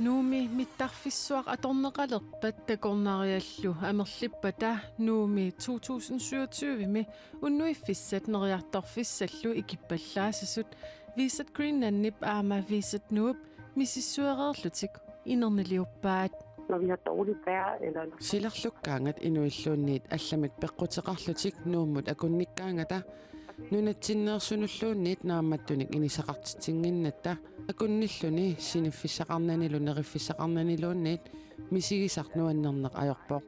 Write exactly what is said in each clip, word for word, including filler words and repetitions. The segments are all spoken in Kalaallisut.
Nuummi mittarfissuaq atorneqalerpat takornariallu amerlippata Nuummi to tusind syvogtyve-mi unnuiffissat neriartorfissallu ikippallaassasut Visit Greenlandip aamma Visit Nuup misissuereerlutik inerniliuppaat. Når vi har dårligt vejr, eller når Silerlukkaangat inuilluunniit allamik peqquteqarlutik Nuummut akunnikkaangata, nunatsinneersunulluunniit naammattunik inissaqartitsinnginnatta akunnilluni siniffissaqarnanilu neriffissaqarnaniluunniit misigisaq nuannerneq ajorpoq.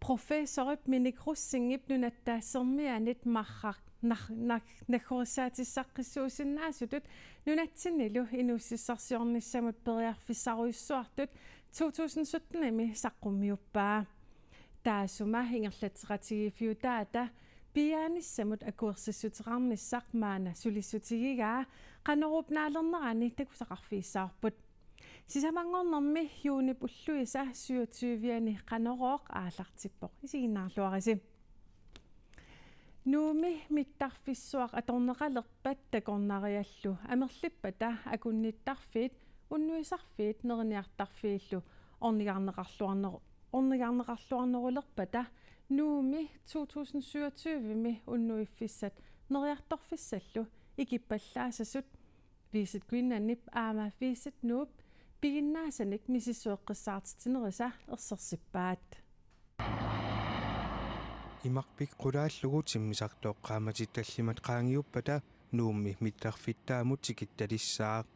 Professorip Minik Rosingip Nunatta Sermianit marraq nar-, nar-, naggorissaatissaqqissiusinnaasutut nunatsinnilu inuussutissarsiornissamut periarfissarujussuartut to tusind sytten-imi saqqummiuppaa. Taassuma ingerlatseqatigiiffiutaata piiaanissamut akuersissuteqarnissaq maanna sulissutigigaa Qanoruup naalernerani takusaqarfigissavarput. Sisamanngornermi juunip ulluisa syvogtyve-ani Qanorooq aallartippoq. Isiginnaarluarisi. Nuummi mittarfissuaq atorneqalerpat takornariallu amerlippata akunnittarfiit unnuisarfiit neriniartarfiillu ornigarneqarluarneru-, ornigarneqarluarnerulerpata Nuummi to tusind syvogtyve-mi unnuiffissat neriartorfissallu ikippallaassasut Visit Greenlandip aamma Visit Nuup piginnaasanik misissueqqissaartitsinerisa ersersippaat. Imarpik qulaallugu timmisartoq qaammatit tallimat qaangiuppata Nuummi mittarfittaamut tikittalissaaq.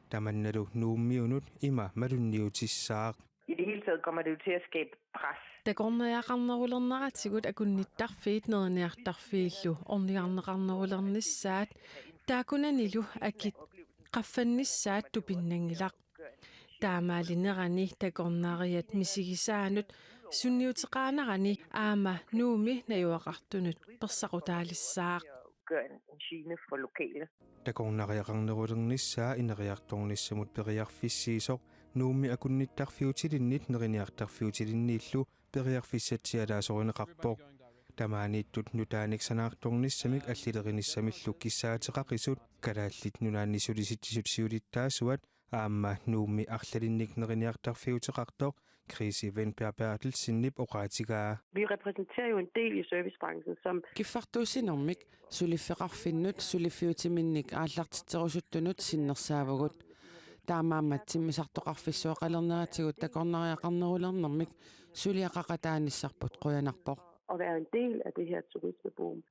Tamannalu Nuummiunut ima malunniutissaaq. I det hele taget kommer det jo til at skabe pres. Takornariaqarnerulerneratigut akunnittarfiit neriniartarfiillu ornigarneqarnerulernissaat taakkunanilu akit qaffannissaat tupinnanngilaq. Taamaalinerani takornariat misigisaannut sunniuteqaanarani aamma Nuummi najugaqartunut persaqutaalissaaq. Gør en, en gene for lokale. Takornariaqarnerulernissaa ineriartornissamut periarfissiisoq Nuummi akunnittarfiutilinnit neriniartarfiutilinniillu periarfissatsialaasorineqarpoq. Tamaaniittut nutaanik sanaartornissamik allilerinissamillu kissaateqaqisut Kalaallit Nunaanni Sulisitsisut siulittaasuat aamma Nuummi arlalinnik neriniartarfiuteqartoq Chris Wennberg Berthelsenip oqaatigaa. Vi repræsenterer jo en del i servicebranchen, som Kiffartuussinermik suliffeqarfinnut suliffiutiminnik aallartitserusuttunut sinnersaavugut. Taamaammat timmisartoqarfissuaqalerneratigut takornariaqarnerulernermik suliaqaqataanissarput qujanarpoq. At være en del af det her turismeboom.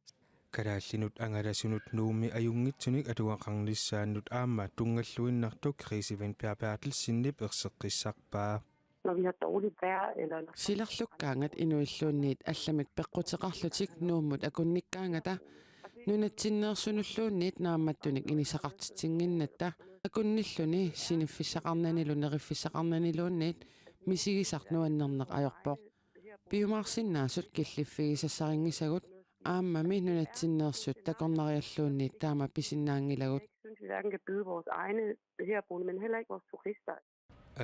Kalaallinut angalasunut Nuummi ajunngitsunik atugaqarnissaannut aamma tunngalluinnartoq Chris Wennberg Berthelsenip erseqqissarpaa. Når vi har dårligt vejr, eller når Silerlukkaangat inuilluunniit allamik peqquteqarlutik Nuummut akunnikkaangata, nunatsinneersunulluunniit naammattunik inissaqartitsinnginnatta akunnilluni siniffissaqarnanilu neriffissaqarnaniluunniit misigisaq nuannerneq ajorpoq. Piumaarsinnaasut killiffigisassarinngisagut aammami nunatsinneersut takornarialluunniit taama pisinnaanngilagut. Synes, vi hverken kan byde vores egne herboende, men heller ikke vores turister.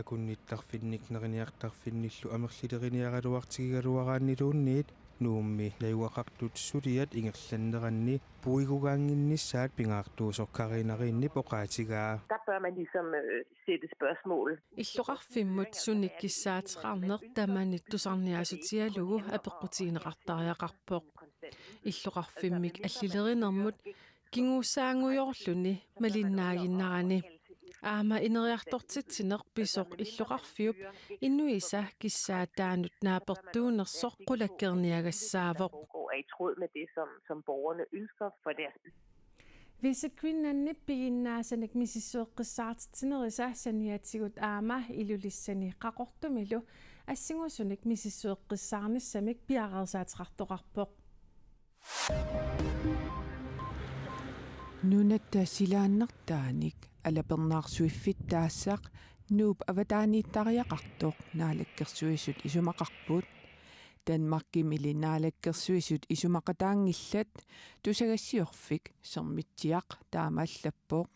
Akunnittarfinnik neriniartarfinnillu amerlileriniaraluartigigaluaraanniluunniit Nuummi najugaqartut suliat ingerlanneranni puigugaannginnissaat pingaartuusoq Karina Reenip oqaatigaa. Der bør man ligesom, øh, sætte spørgsmål. Illoqarfimmut sunik kissaateqarneq tamanit tusarniaassutigalugu apeqqutigineqartariaqarpoq. Illoqarfimmik allilerinermut kinguussaanngujoorluni malinnaaginnarani. Aamma ineriartortitsineq pisoq illoqarfiup inuisa kissaataanut naapertuunersoq qulakkeerniagassaavoq. Foregår, er i tråd med det, som, som borgerne ønsker for deres by. Visit Greenlandip piginnaasanik misissueqqissaartitsinerisa saniatigut aamma Ilulissani Qaqortumilu assingusunik misissueqqissaarnissamik piareersaateqartoqarpoq. Nunatta silaannartaanik alapernaarsuiffittaassaq Nuup avataaniittariaqartoq Naalakkersuisut isumaqarput. Danmarkimili Naalakkersuisut isumaqataanngillat, tusagassiorfik Sermitsiaq taama allappoq.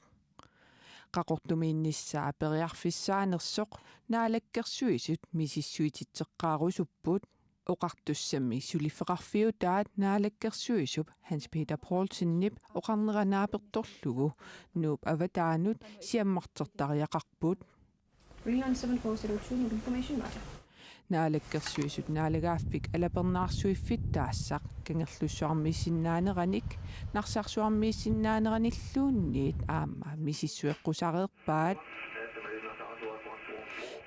Qaqortumiinnissaa periarfissaanersoq Naalakkersuisut misissuititseqqaarusupput. Oqartussamik suliffeqarfiutaat naalakkersuisup Hans Peter Poulsenip oqarnera naapertorlugu Nuup avataanut siammartertariaqarput. Greenland seven four zero two, information, roger. Naalakkersuisut naalagaaffik alapernaarsuiffittaassaq Kangerlussuarmiisinnaaneranik Narsarsuarmiisinnaaneranilluunniit aamma misissueqqusareerpaat.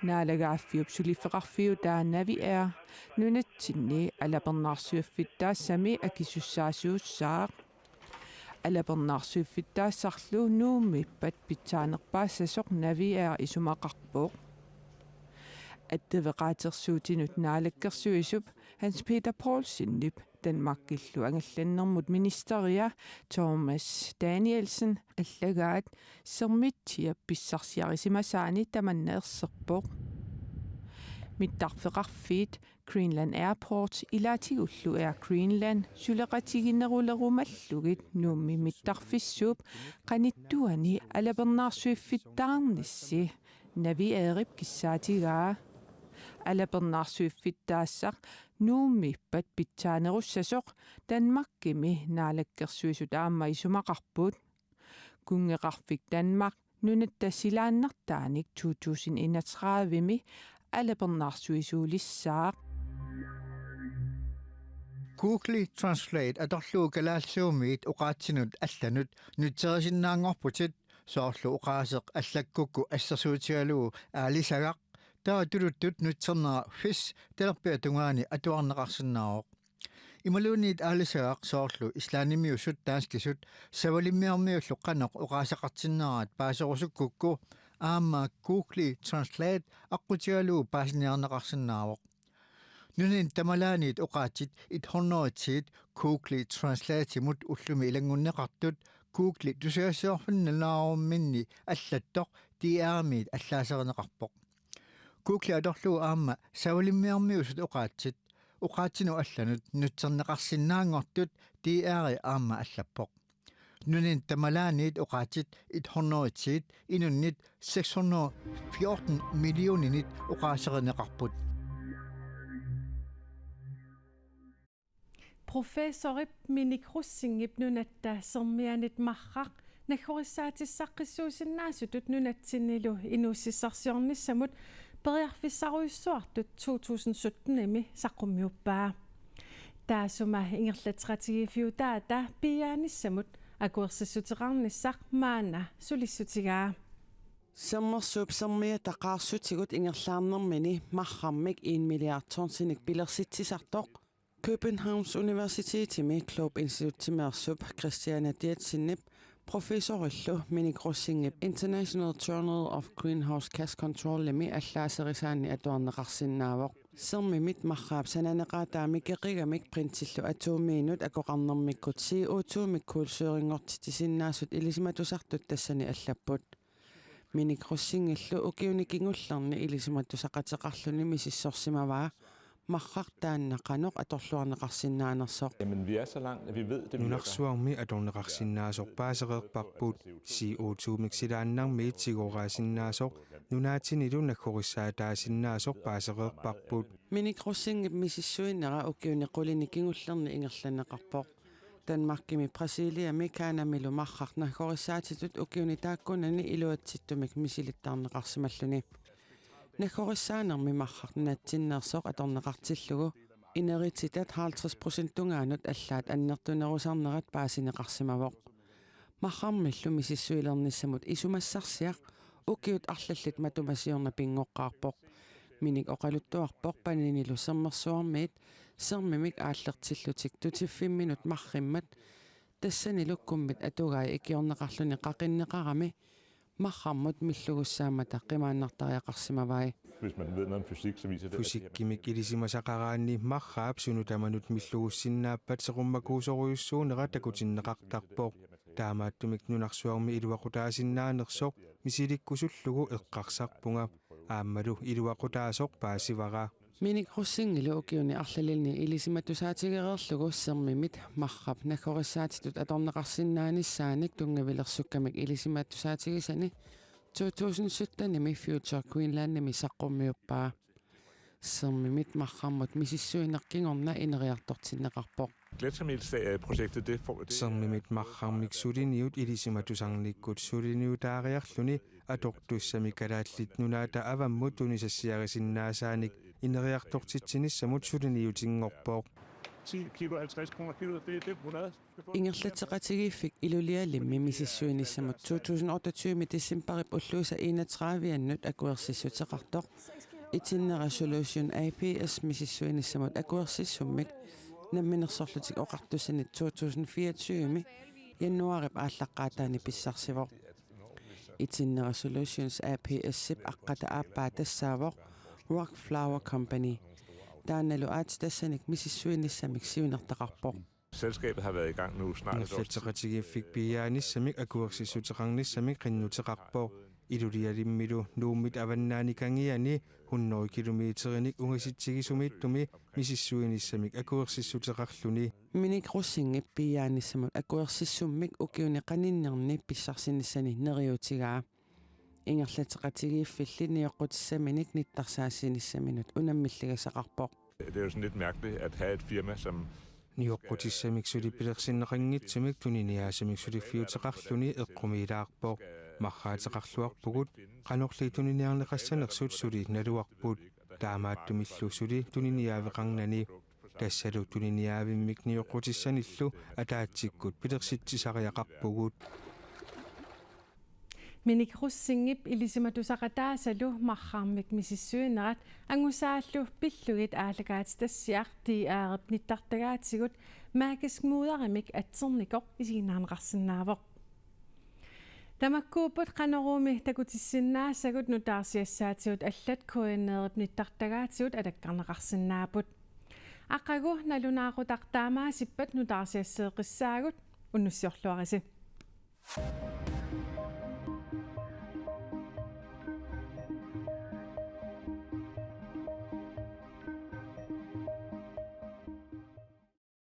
Naalagaaffiup suliffeqarfiutaa Naviair nunatsinni alapernaarsuiffittaassami akisussaasuussaaq. Alapernaarsuiffittaassarlu Nuummiippat pitsaanerpaassasoq Naviair isumaqarpoq. Attaveqaatersuutinut naalakkersuisup Hans Peter Poulsenip Danmarkillu angallannermut ministeria Thomas Danielsen allagaat Sermitsiap pissarsiarisimasaani tamanna erserpoq. Mittarfeqarfiit Greenland Airports ilaatigullu Air Greenland suleqatiginerulerumallugit Nuummi mittarfissuup qanittuani alapernaarsuiffittaarnissi Naviairip kissaatigaa. Alapernaarsuiffitaassaq Nuummiippat pitsaanerussasoq Danmarkimi naalakkersuisut aamma isumaqarput. Kunngeqarfik Danmark nunatta silaannartaanik to tusind enogtredive-mi alapernaarsuisuulissaaq. Google Translate atorlugu kalaallisuumiit oqaatsinut allanut nutserisinnaanngorputit, soorlu oqaaseq allakkukku assersuutigalugu aalisagaq, taava tuluttut nutsernera fis talerpiata tungaani atuarneqarsinnaavoq. Imaluunniit aalisagaq soorlu islandimiusut danskisut savalimmiormiullu qanoq oqaaseqartinneraat paaserusukkukku aamma Google Translate aqqutigalugu paasiniarneqarsinnaavoq. Nunani tamalaaniit oqaatsit et hundrede-tiit Google Translate-imut ullumi ilanngunneqartut Google tusagassiorfinnut nalunaarumminni allattoq D R-imiit allaaserineqarpoq. Google atorlugu aamma savalimmiormiusut oqaatsit, oqaatsinut allanut nutserneqarsinnaanngortut D R-i aamma allappoq. Nunani tamalaaniit oqaatsit et hundrede-tiit inunnit seks hundrede fjorten millioninit oqaaserineqarput. Professorip Minik Rosingip nunatta Sermianit marraq naggorissaatissaqqiissuusinnaasutut nunatsinnilu inuussutissarsiornissamut periarfissarujussuartut to tusind sytten-imi saqqummiuppaa. Taassuma ingerlatseqatigiiffiutaata piiaanissamut akuersissuteqarnissaq maanna sulissutigaa. Sermersuup Sermiata qaarsutigut ingerlaarnermini marrarmik en milliard tonsinik pilersitsisartoq Københavns Universitetimi Globe Institutimeersup Christiane Dietzen-ip professorillu Minik Rosingip International Journal of Greenhouse Gas Control-imi allaaserisaanni atuarneqarsinnaavoq. Sermimit marraap sananeqaataami keqigamik printillu atomiinut akoqarnermikkut C O two-mik kuulsyrinngortitsisinnaasut ilisimatusartut tassani allapput. Minik Rosingillu ukiuni kingullerni ilisimatusaqateqarluni misissorsimavaa marraq taanna qanoq atorluarneqarsinnaanersoq. Jamen, vi er så langt, at vi ved, det virker. Nunarsuarmi atorneqarsinnaasoq paasereerparput, C O two-mik silaannarmiit sigoraasinnaasoq, nunatsinnilu naggorissaataasinnaasoq paasereerparput. Minik Rosingip misissuinera ukiuni qulini kingullerni ingerlanneqarpoq. Danmarkimi, Brasiliami Ghanamilu marraq naggorissaatitut ukiuni taakkunani iluatsittumik misilittarneqarsimalluni. Naggorissaanermi marraq nunatsinneersoq atorneqartillugu inerititat halvtreds procent tungaanut allaat annertunerusarnerat paasineqarsimavoq. Marrarmillu misissuilernissamut isumassarsiaq ukiut arlallit matuma siorna pinngoqqaarpoq. Minik oqaluttuarpoq paninilu sermersuarmiit sermimik aallertillutik tutiffimminut marrimmat tassanilu kummit atugai ikiorneqarluni qaqinneqarami marrarmut millugussaammata qimaannartariaqarsimavai. Hvis man ved noget om fysik, så viser det, at de her Fysikkimik ilisimasaqaraanni marraap sunut tamanut milluussinnaappat seqummakuusorujussuunera takutinneqartarpoq. Taamaattumik nunarsuarmi iluaqutaasinnaanersoq misilikkusullugu eqqarsarpunga. Aammalu iluaqutaasoq paasivara. Minik Rosingili ukiuni arlalinni ilisimatusaatereerlugu sermimit marrap naggorissaatitut atorneqarsinnaanissaanik tunngavilersukkamik ilisimatusaaterisani to tusind sytten-imi Future Greenlandimi saqqummiuppaa. Sermimit marrarmut misissuineq kingorna ineriartortinneqarpoq. Gletschermilsprojektet, det får... Det... Sermimit marrarmik suliniut ilisimatusarnikkut suliniutaariarluni atortussamik Kalaallit Nunaata avammut tunisassiarisinnaasaanik ineriartortitsinissamut suliniutinngorpoq. ti kilo, halvtreds kroner kilo, det er fem hundrede. Ingerlatseqatigiiffik Ilulialimmi misissuinissamut to tusind otteogtyve decembarip ulluisa enogtredive-annut akuersissuteqartoq Itinnera Solution A/S misissuinissamut akuersissummik Namminersorlutik Oqartussanit to tusind fireogtyve januaarip aallaqqaataani pissarsivoq. Itinnera Solutions A/S-ip aqqata aappaa tassaavoq Rock Flower Company. Taannalu aatsitassanik misissuinissamik siunertaqarpoq. Selskabet har været i gang nu snart et års tid. Ingerlatseqatigiiffik piiaanissamik akuersissuteqarnissamik qinnuteqarpoq. Ilulialimmilu Nuummit avannaani kangiani hundrede kilometerinik ungasitsigisumiittumi misissuinissamik akuersissuteqarluni. Minik Rosingip piiaanissamut akuersissummik ukiuni qaninnerni pissarsinissani neriuutigaa. Ingerlatseqatigiiffilli nioqqutissaminik nittarsaassinissaminut unammilligassaqarpoq. Det er jo sådan lidt mærkeligt at have et firma, som... Nioqqutissamik suli pilersinneqanngitsumik tuniniaasamik suliffiuteqarluni eqqumiilaarpoq. Marraateqarluarpugut, qanorli tuniniarneqassanersut suli naluarput. Taamaattumillu suli tuniniaaveqarnani. Tassalu tuniniaavimmik nioqqutissanillu ataatsikkut pilersitsisariaqarpugut. Minik Rosingip ilisimatusaqataasalu marrarmik misissuinerat angusaallu pillugit aallakaatitassiaq D R-ip nittartagaatigut Magisk Moderimik atsernikoq isiginnaarneqarsinnaavoq. Tamakkuupput Qanoruumi takutissinnaasagut, nutaarsiassaatigut allat K N R-ip nittartagaatigut alakkarneqarsinnaapput. Aqagu nalunaaqutaq taamaasippat nutaarsiasseeqqissaagut, unnussiorluarisi.